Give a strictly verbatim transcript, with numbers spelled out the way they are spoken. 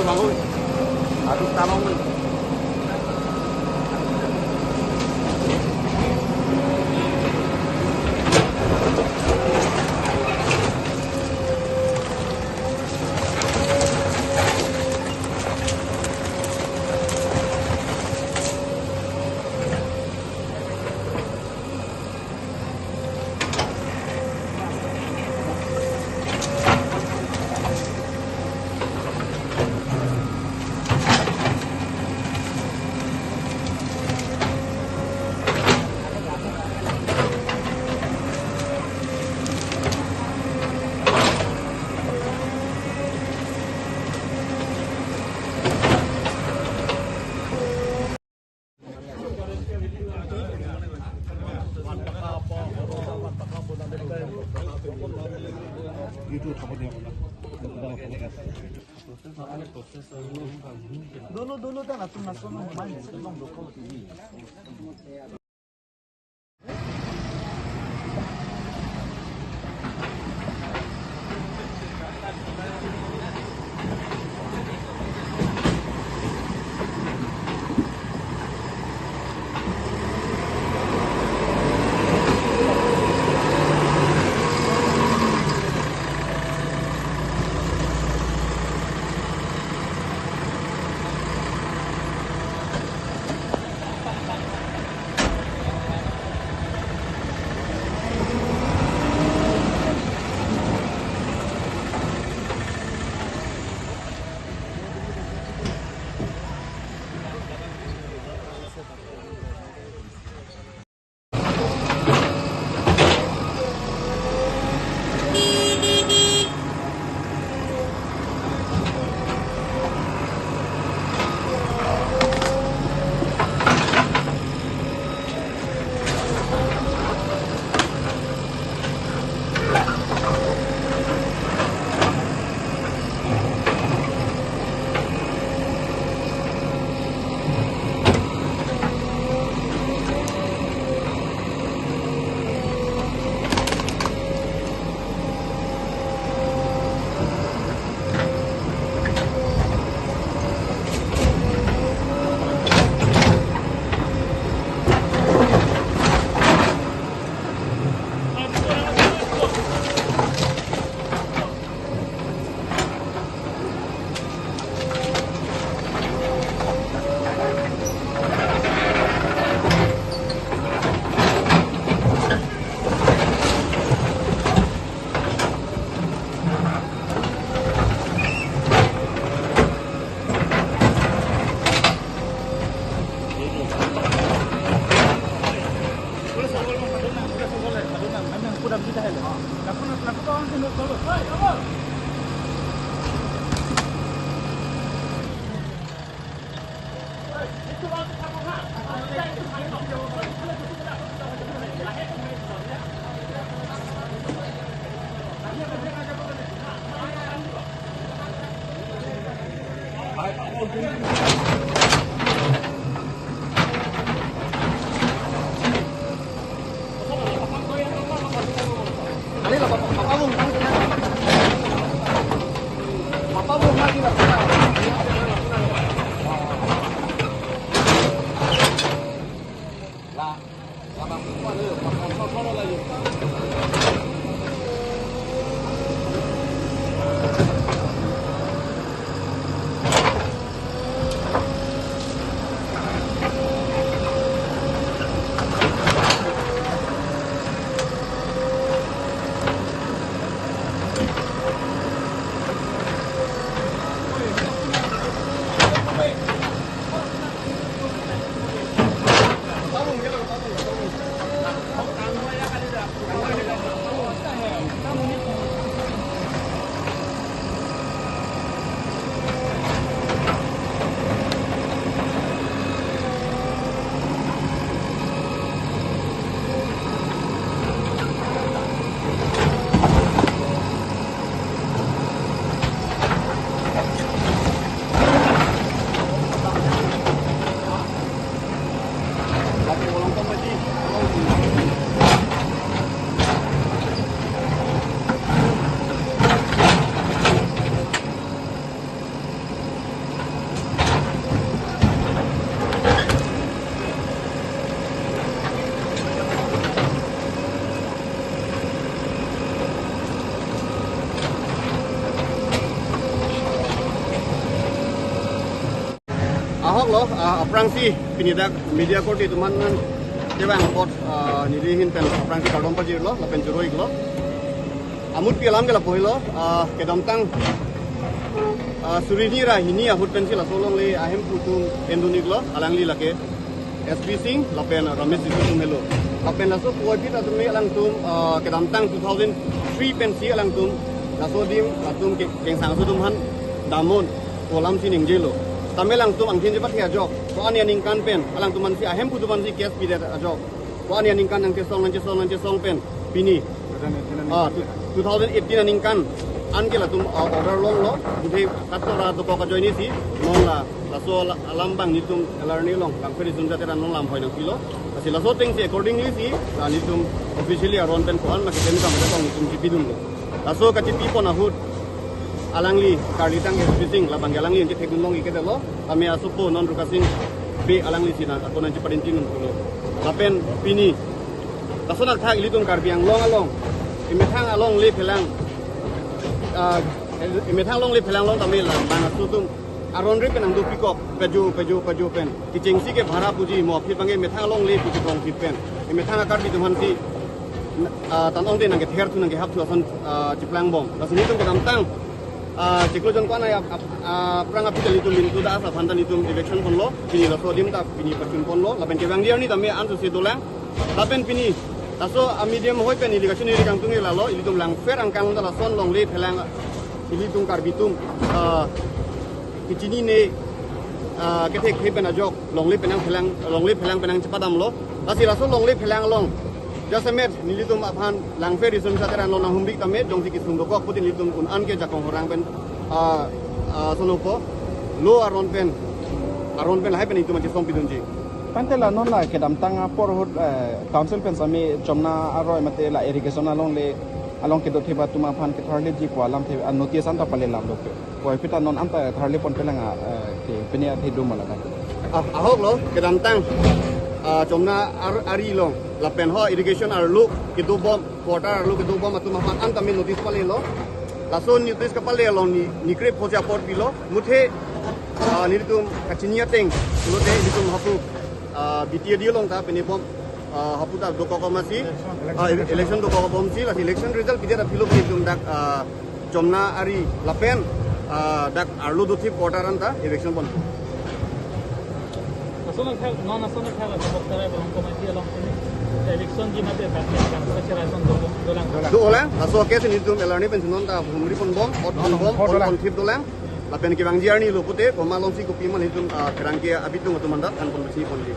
Aduk talong. Dulu, dulu kan atum nasional main sebelum dua puluh tujuh. Ahok lo, ah, aphrangsi pini dak media korte atum aphan kevang apot, ah, neli ahin pen aphrangsi kardom pajirlo, lapen choro-iklo. Amutpi alam ke lapu helo, ah, kedamtang, ah, suri hini ra hini ahut pensi laso alongle ahemphu atum endun-iklo, alangli lake S P Singh lapen Ramesh Tisso atum helo. Lapen laso puvoiphit atum alangtum, ah, kedamtang two thousand three pensi alangtum laso adim atum ke kengsang aso atum aphan damnon pu alamsi ningjelo. Tame alangtum angthin chepathe ajok, ko-an aningkan pen alangtum aphansi, ahemphu atum aphansi case pidet ajok, ko-an aningkan nangchesong, nangchesong, nangchesong pen pini, ah, two thousand eighteen aningkan anke latum, ah, order longlo, muthe katora dokok ajoinesi non la laso ala-, alam abang nelitum L R N along Langpher Risumsa Teron along lam hoi nangpilo. Lasi laso atengsi accordingly si, ah, nelitum officially aron pen ko-an ma keklem kam nelitum chipidunlo. Laso kachipipon ahut alangli karlitang S P Singh labang ke alangli anke thekdun long-ik-edetlo. Tame asopo non Rukasin Bey alanglisi nang ako nangchepadinti nangpulo. Lapen pini lason athak ilitum Karbi Anglong along emethang alongle phelang, ah, emethang alongle phelang along tame labang aso atum aron ri pen nangdopikok, pejo, pejo, pejo pen. Kechengsi ke bhara puji mo, aphi abangke emethang alongle puji kong aphi pen. Emethang a-Karbi atum aphansi, ah, tan ongte nangketherthu, nangkehapthu ason, ah, chiplangbom. Lasi nelitum kedamtang, ah, chiklo jon ko-an ai ap-, ap-, ah, aphrang aphi ta nelitum Mintu Das aphan ta nelitum eviction ponlo, pini laso adim ta pini pachun ponlo, lapen kevangji arni tame ansose dolang. Lapen pini laso a-medium hoi pen ili kachini ili kangtung lalo, ilitum Langpher angkang ta lason longle phelang, ilitum Karbi atum, ah, kechinine, ah, kethek he pen ajok longle penang phelang, longle phelang penang chepadamlo. Lasi laso longle phelang along jasemet nelitum aphan Langpher Risumsa Teron along nanghumbik tame jongsi kesung dokok putin nelitum un-an ke jakong horang pen, ah, ah, sonopo lo aron pen, aron pen lahai pen itum chesong pidunji. Tangte la non la kedamtang apor ahut, eh, council pen sami chomna aroi mate la irrigation alongle along kedothip atum aphan ketharlipji pu alamthe, ah, notice anta palelamlo ke. Puvoiphit ta non anta tharlipon pelang, ah, eh, ke pini athe do ma ladak. Ah, ahok lo, kedamtang, ah, chomna ar-, ari along lapen ho irrigation arlo kedobom, quarter arlo kedobom atum aphan anta me notice palelo. Laso notice kapale along ni, ni kre phosi apor pilo. Muthe, ah, nelitum kachini ateng pulote nelitum hapu, ah, B T A D along ta penebom, ah, hapu ta dokok amatsi, ah, election dokok bomsi, lasi election result pidet aphi lo nelitum dak, ah, chomna ari lapen, ah, dak arlo dothip quarter anta eviction pon. Lason athak, non lason athak, lason athak, lason committee along pini eviction ji mate dak, dak, dak, cherai son do, dolang. Dolang. Laso case nelitum L R N pensi non ta humri ponbom, ot ponbom, ot ponthip dolang. Lapen kevangji arni lo pute, komat alongsi kopi ma nelitum, ah, kerang ke abitung atum anta than pon besi ponji.